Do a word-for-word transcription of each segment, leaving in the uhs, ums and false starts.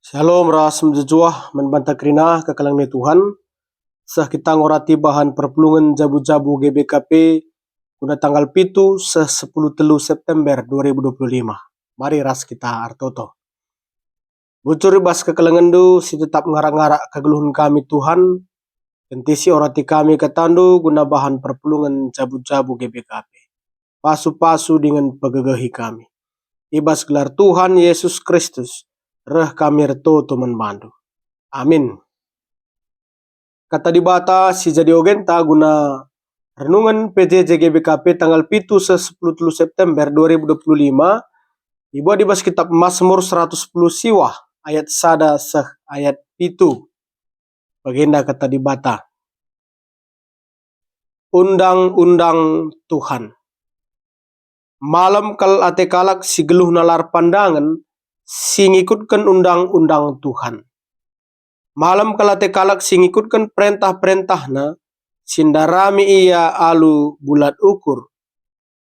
Shalom ras mejuah-juah man banta kerina kekelengen Tuhan. Seh kita ngorati bahan perpulungen jabu-jabu G B K P guna tanggal pitu seh sepuluh telu September dua ribu dua puluh lima. Mari ras kita ertoto. Bujur i bas kekelengenndu si tetap ngarak-ngarak kegeluhen kami, Tuhan, kentisi orati kami katandu guna bahan perpulungen jabu-jabu G B K P. Pasu-pasu dingen pegegehi kami. I bas gelar Tuhan Yesus Kristus, reh kami ertoto man bandu. Amin. Kata Dibata si jadi ogenta guna renungen P J J G B K P tanggal pitu seh sepuluh telu September dua ribu dua puluh lima, ibuat i bas kitab Mazmur seratus sepuluh siwah ayat sada seh ayat pitu. Bagenda kata Dibata. Undang-undang Tuhan. Malem kal ate kalak si geluhna la erpandangen, si ngikutken undang-undang Tuhan. Malem kal ate kalak si ngikutken perentah-perentahNa, si ndarami ia alu bulat ukur.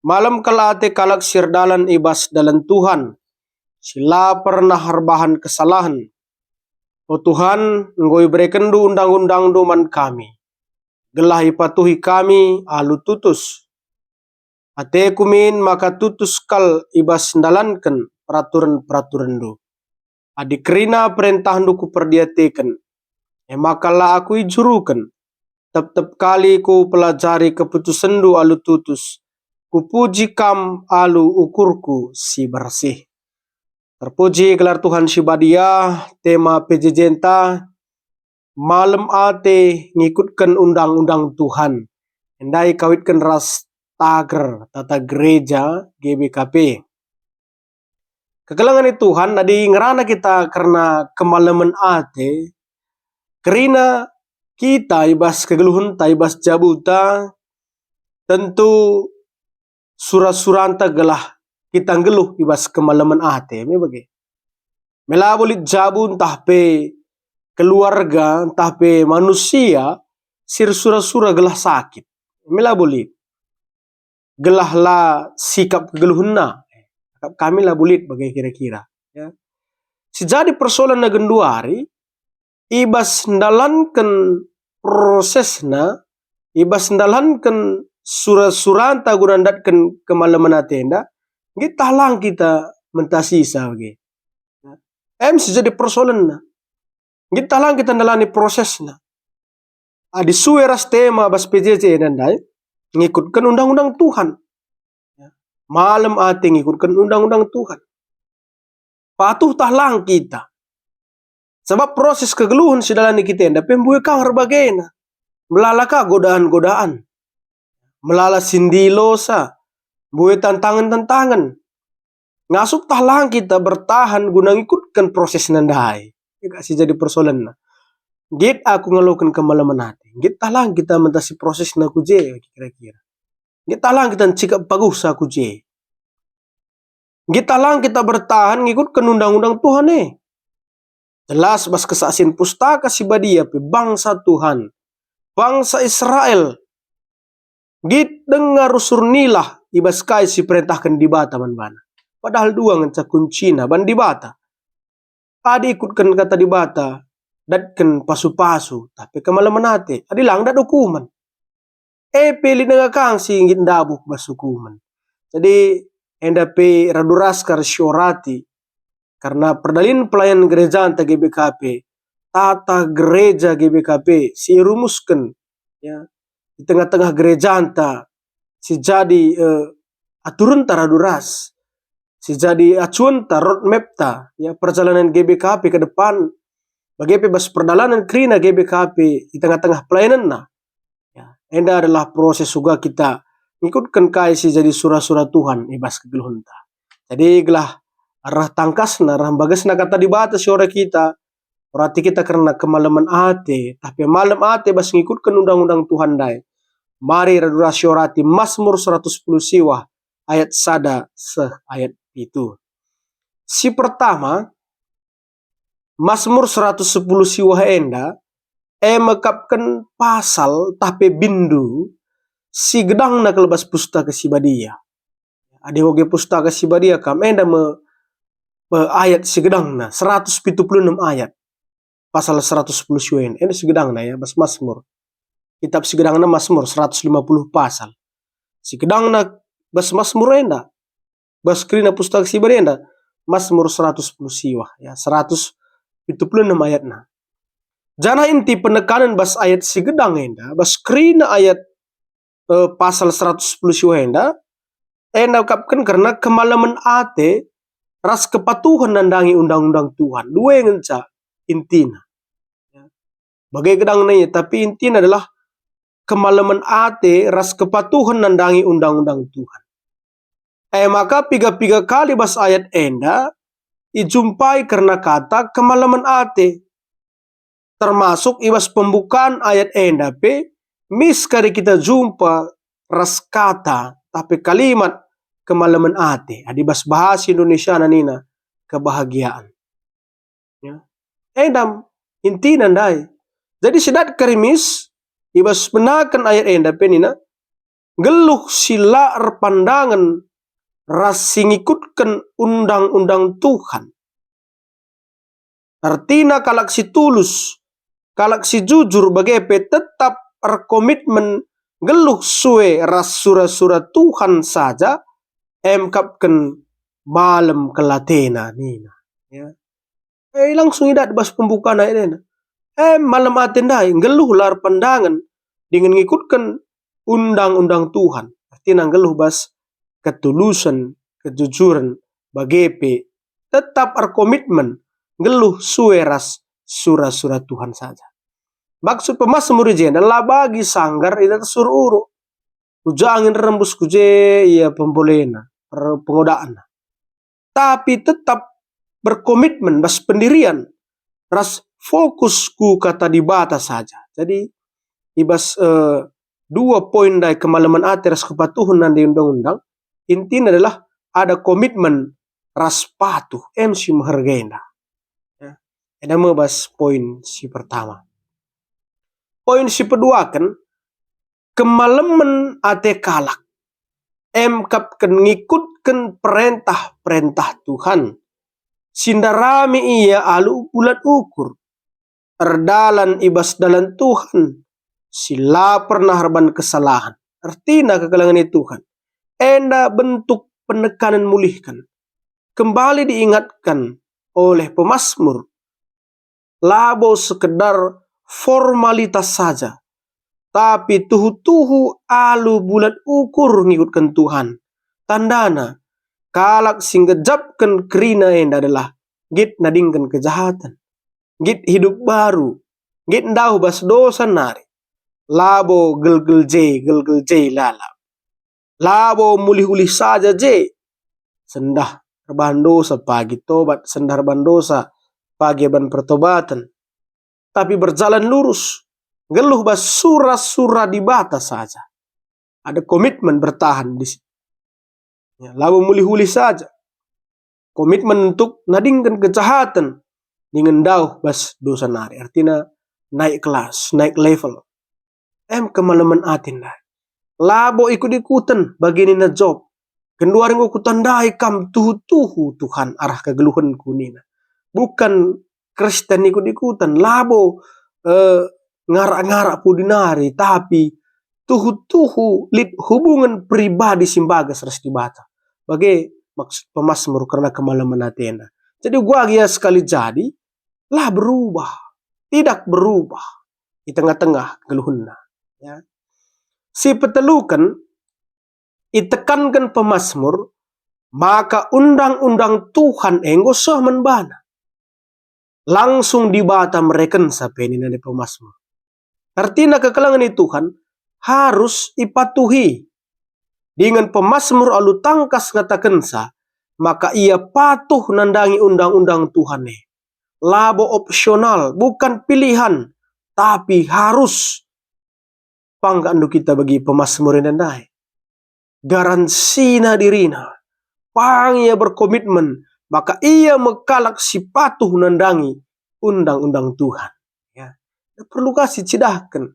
Malem kal ate kalak si erdalan i bas dalan Tuhan, si la pernah erbahan kesalahen. O Tuhan, enggo iberekenNdu undang-undangNdu man kami, gelah ipatuhi kami alu tutus. Ateku min maka tutus kal i bas ndalanken peraturen-peraturenNdu. Adi kerina perentahndu kuperdiateken, e maka la aku ijuruken. Tep-tep kali kupelajari keputusenNdu alu tutus, kupuji Kam alu ukurku si bersih. Terpuji gelar Tuhan si badia, tema P J J-nta, malem ate ngikutken undang-undang Tuhan. Ndai kawitken ras tager tata gereja G B K P. Kekelengen Tuhan, adi ngerana kita kerna kemalemen ate, kerina kita i bas kegeluhenta, i bas jabuta, tentu sura-suranta gelah kita nggeluh i bas kemalemen ate, me bage. Me labo lit jabu ntah pe keluarga ntah pe manusia si ersura-sura gelah sakit. Me labo lit. Gelah la sikap kegeluhenna. Akap kami labo lit bage kira-kira, ya. Si jadi persoalenna genduari, i bas ndalanken prosesna, i bas ndalanken sura-suranta guna ndatken kemalemen atenda, nggit tah lang kita mentasisa bage. Em si jadi persoalenna. Nggit tah lang kita ndalani prosesna. Adi sue ras tema bas P J J enda ndai, ngikutken undang-undang Tuhan. Ya. Malem ate ngikutken undang-undang Tuhan. Patuh tah lang kita. Sabap proses kegeluhen si dalani kita enda pe mbue kang erbagena. Melala ka godaan-godaan. Melala si ndilosa. Mbue tantangen-tantangen. Ngasup tah lang kita bertahan guna ngikutken prosesna ndai. Ika si jadi persoalenna. Nggit aku ngaloken kemalemen ate. Nggit tah lang kita mentasi prosesna ku je, kira-kira. Nggit tah lang kita ncikap paguhsa ku je. Nggit tah lang kita bertahan ngikutken undang-undang Tuhan e. Jelas bas kesaksian Pustaka Si Badia pe bangsa Tuhan, bangsa Israel, nggit denga rusur nilah i bas kai si perentahken Dibata man bana. Padahal dua ngenca kuncina ban Dibata. Adi ikutken kata Dibata, datken pasu-pasu, tapi kemalemen ate, adi lang dat ukumen. E pe lit denga kang si nggit ndabuh bas ukumen. Jadi, enda pe radu ras kal siorati, karena perdalin pelayanan gerejanta G B K P, tata gereja G B K P si irumusken, ya, di tengah-tengah gerejanta si jadi, eh, aturenta radu ras, si jadi acuenta, roadmap-ta, ya, perjalanan G B K P ke depan, bage pe bas perdalanen kerina G B K P di tengah-tengah pelayanenna. Ya, enda adalah proses uga kita ngikutken kai si jadi sura-sura Tuhan i bas kegeluhenta. Jadi gelah reh tangkasna, reh mbagesna kata Dibata si ora kita, orati kita kerna kemalemen ate, tapi malem ate bas ngikutken undang-undang Tuhan ndai. Mari radu ras siorati Mazmur seratus sepuluh siwah ayat sada seh ayat pitu. Si pertama, Mazmur seratus sepuluh siwah enda, e mekapken pasal tah pe bindu si gedangna kal bas Pustaka Si Badia. Adi oge Pustaka Si Badia kam, enda me eh, ayat si gedangna, seratus pitu puluh enem ayat, pasal seratus sepuluh si enda, enda si gedangna ya, bas Masmur. Kitab si gedangna Masmur seratus lima puluh pasal. Si gedangna bas Masmur enda, bas kerina Pustaka Si Badia enda, Masmur seratus sepuluh siwah, ya, seratus pitu puluh enem ayatna. Janah inti penekanen bas ayat si gedang enda, bas kerina ayat, eh, pasal seratus sepuluh siwah enda, enda akapken kerna kemalemen ate ras kepatuhen nandangi undang-undang Tuhan. Dua ngenca intina. Bage gedangna ia, tapi intina adalah kemalemen ate ras kepatuhen nandangi undang-undang Tuhan. E maka piga-piga kali bas ayat enda ijumpai kerna kata kemalemen ate. Termasuk i bas pembukaan ayat enda pe, mis kari kita jumpa ras kata, tapi kalimat kemalemen ate. Adi bas bahasa Indonesiana nina kebahagiaan. Ya. Enda intina ndai. Jadi si dat kari mis, i bas benaken ayat enda pe nina, nggeluh si la erpandangen ras si ngikutken undang-undang Tuhan. Ertina kalak si tulus, kalak si jujur bage pe tetap erkomitmen nggeluh sue ras sura-sura Tuhan saja, emkapken malem kelatena nina. Ya. Eh, langsung idat bas pembukaan ayat enda. Eh, malem ate ndai, nggeluh la erpandangen dingen ngikutken undang-undang Tuhan. Artina nggeluh bas ketulusen, kejujuren, bage pe tetap erkomitmen nggeluh sue ras sura-sura Tuhan saja. Maksud pemasmur i jenda la bagi sanggar i atas uruk-uruk. Uja angin rembus ku je ia pembolena, per-, pengodakna. Tapi tetap berkomitmen bas pendirian ras fokus ku kata Dibata saja. Jadi, i bas, eh, dua poin ndai, kemalemen ate ras kepatuhen nandangi undang-undang, intina adalah ada komitmen ras patuh, em si meherga enda. Ya. Enda me bas poin si pertama. Poin si peduaken, kemalemen ate kalak, emkapken ngikutken perentah-perentah Tuhan, si ndarami ia alu bulat ukur, erdalan i bas dalan Tuhan, si la pernah erban kesalahen. Ertina kekelengen Tuhan. Enda bentuk penekanen mulihken. Kembali diingatkan oleh pemasmur, labo sekedar formalitas saja, tapi tuhu-tuhu alu bulat ukur ngikutken Tuhan. Tandana, kalak si nggejapken kerina enda adalah nggit nadingken kejahaten, nggit hidup baru, nggit ndauh bas dosa nari. Labo gelgel je, gelgel je lalap. Labo mulih-ulih saja je. Sendah erbahan dosa pagi tobat, sendah erbahan dosa pagi erban pertobaten. Tapi berjalan lurus, nggeluh bas sura-sura Dibata saja. Ada komitmen bertahan di situ. Ya, labo mulih-ulih saja. Komitmen untuk nadingken kejahaten dingen ndauh bas dosa nari. Artina naik kelas, naik level. Em kemalemen ate ndai. Labo ikut-ikuten bagi nina Job. Genduari enggo kutandai kam tuhu-tuhu Tuhan arah kegeluhenku nina. Bukan Kristen ikut-ikutan, labo, eh, ngarak-ngarak pudi nari, tapi tuhu-tuhu lit hubungen pribadi si mbages ras Dibata. Bage maksud pemasmur kerna kemalemen atena. Jadi uga gia sekali jadi, la berubah, tidak berubah di tengah-tengah kegeluhenna. Ya. Si peteluken, itekanken pemasmur maka undang-undang Tuhan enggo seh man bana. Langsung Dibata merekensa pe nina pemasmur. Ertina kekelengen i Tuhan harus ipatuhi. Dingen pemasmur alu tangkas ngatakensa maka ia patuh nandangi undang-undang Tuhan e. Labo opsional, bukan pilihan, tapi harus. Pang kak ndu kita bagi pemasmur enda ndai. Garansina dirina. Pang ia berkomitmen maka ia me kalak si patuh nandangi undang-undang Tuhan. Ya. Perlu ka sicidahken.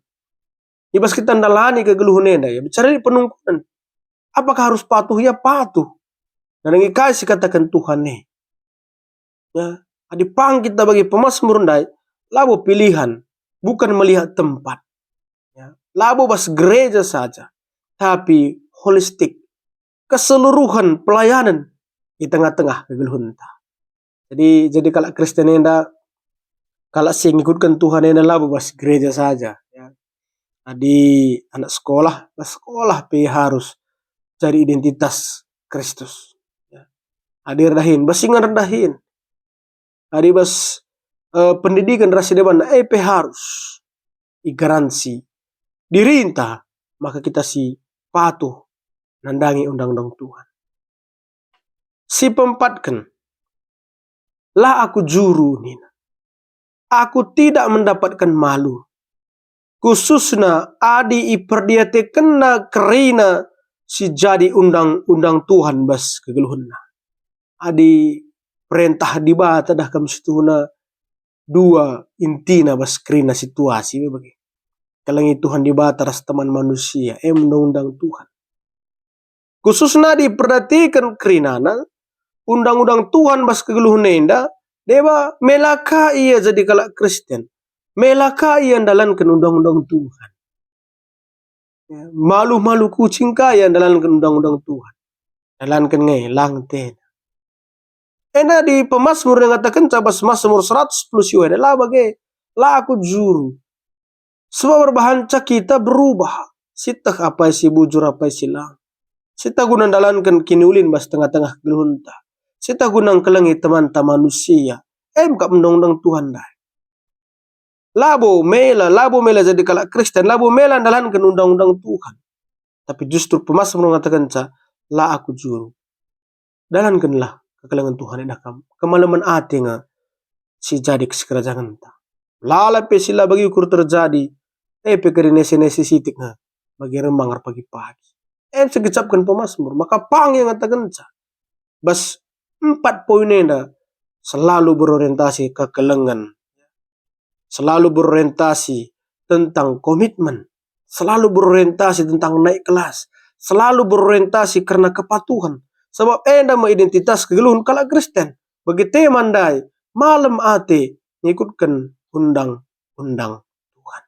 I bas kita ndalani kegeluhen enda, ya, bicara penungkunen. Apakah harus patuh? Ya, patuh. Nandangi kai si kataken Tuhan e. Ya, adi pang kita bagi pemasmur ndai, labo pilihan, bukan melihat tempat. Ya, labo bas gereja saja, tapi holistik, keseluruhan pelayanan di tengah-tengah kegeluhenta. Jadi, jadi kalak Kristen enda, kalak si ngikutken Tuhan enda labo bas gereja saja, ya. Adi anak sekolah, bas sekolah pe harus jadi identitas Kristus. Ya. Adi erdahin, bas ingan erdahin. Adi bas, eh, pendidikan ras si deban, eh, pe harus igaransi dirinta, maka kita si patuh nandangi undang-undang Tuhan. Si peempatken, "La aku juru," nina. "Aku tidak mendapatkan malu." Khususna adi iperdiatekenna kerina si jadi undang-undang Tuhan bas kegeluhenna. Adi perentah Dibata dah kam situhuna dua intina bas kerina situasi bage. Kelengi Tuhan Dibata ras teman manusia, e undang-undang Tuhan. Khususna adi iperdiateken kerinana undang-undang Tuhan bas kegeluhen enda, deba mela ka ia jadi kalak Kristen, mela ka ia ndalanken undang-undang Tuhan. Ya, malu-malu kucing ka ia ndalanken undang-undang Tuhan. Ndalanken nge, lang tena. Enda di pemasmur yang ngatakenca bas Masmur seratus sepuluh si enda, "La bage, la aku juru." Sebab erbahanca kita berubah, sieteh apai si bujur, apai si lang. Sieteh guna ndalanken kiniulin bas tengah-tengah kegeluhenta. Sieteh guna ngkelengi temanta manusia. Em kap undang-undang Tuhan ndai. Labo mela, labo mela jadi kalak Kristen, labo mela ndalanken undang-undang Tuhan. Tapi justru pemasmur ngatakenca, "La aku juru." Dalankenlah kekelengen Tuhan enda kam. Kemalemen ate nge si jadi kesikerajangen ta. Lalap pe si la bagi ukur terjadi, e pe keri nese-nese sitik nge bagi rembang erpagi-pagi. Em si ngecapken pemasmur, maka pang ia ngatakenca. Bas empat poin enda selalu berorientasi kekelengen, selalu berorientasi tentang komitmen, selalu berorientasi tentang naik kelas, selalu berorientasi kerna kepatuhan. Sebab enda me identitas kegeluhen kalak Kristen. Bage tema ndai, malem ate ngikutken undang-undang Tuhan.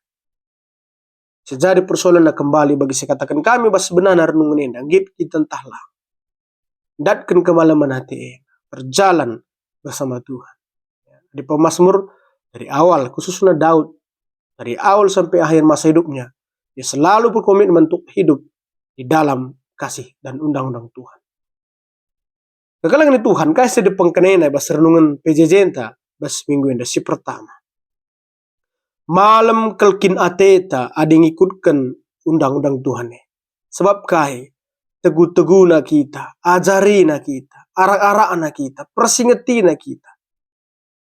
Si jadi persoalenna kembali bagi si kataken kami bas sebenarna renungen enda, nggit kita ntah la. Ndatken kemalemen ate e, berjalan bersama Tuhan. Di pemasmur dari awal, khususna Daud, dari awal sampai akhir masa hidupnya, dia selalu berkomitmen untuk hidup di dalam kasih dan undang-undang Tuhan. Kekelengen Tuhan, kai si dipengkenana bas renungen P J J-nta bas minggu enda? Si pertama, malem kal kin ateta adi ngikutken undang-undang Tuhan e. Sebab kai? Tegu-teguna kita, ajarina kita, arak-arakna kita, persingetina kita.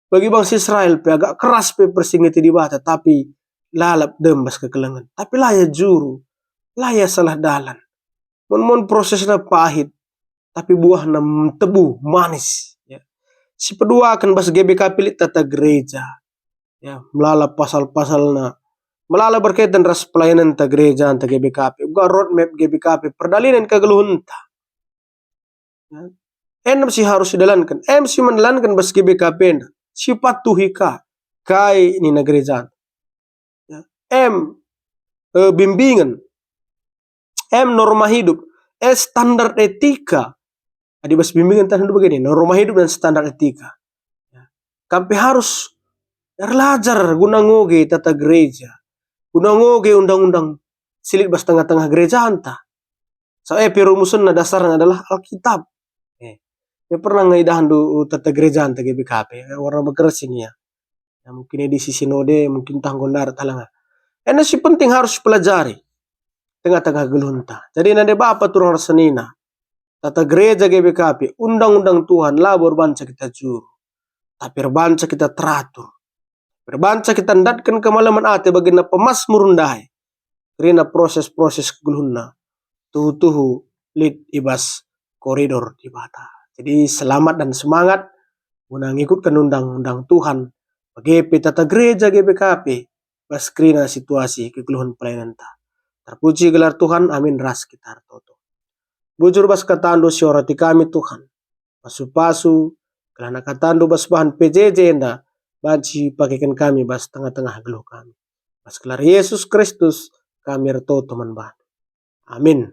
Bagi bangsa Israel pe agak keras pe persingeti Dibata, tapi lalap dem bas kekelengen. Tapi la ia juru, la ia salah dalan. Mon-mon prosesna pahit, tapi buahna tebu, manis. Ya. Sipeduaken bas G B K P lit tata gereja. Ya, melala pasal-pasalna. Melala berkaitan ras pelayananta gereja ntah G B K P. Uga roadmap G B K P, perdalanen kegeluhenta. Ya. Enda si harus sidalanken. Em si mendalanken bas G B K P enda. Sipatuhi ka. Kai nina gereja. Ya. Em, eh, bimbingen. Em norma hidup. Eh, standar etika. Adi bas bimbingen tan hidup begini, norma hidup dan standar etika. Ya. Kam pe harus erlajar guna ngoge tata gereja. Guna ngoge undang-undang si lit bas tengah-tengah gerejanta. So, eh, perumusenna dasarna adalah Alkitab. Eh, ya pernah nge idahndu tata gerejanta G B K P, eh, warna begersing ia. Ya, mungkin edisi sinode, mungkin tah enggo ndarat, tah langa. Enda si penting harus pelajari tengah-tengah geluhenta. Jadi nande bapa turang ras senina, tata gereja G B K P, undang-undang Tuhan labo erbanca kita juru, tapi erbanca kita teratur. Erbanca kita ndatken kemalemen ate bagina pemasmur ndai. Kerina proses-proses kegeluhenna tuhu-tuhu lit i bas koridor Dibata. Jadi selamat dan semangat guna ngikutken undang-undang Tuhan, bage pe tata gereja G B K P, bas kerina situasi kegeluhen pelayanenta. Terpuji gelar Tuhan, amin ras kita ertoto. Bujur bas katandu si orati kami, Tuhan. Pasu-pasu Gelah nakatandu bas bahan P J J enda banci pakeken kami bas tengah-tengah geluh kami. Bas gelar Yesus Kristus kami ertoto man bandu. Amin.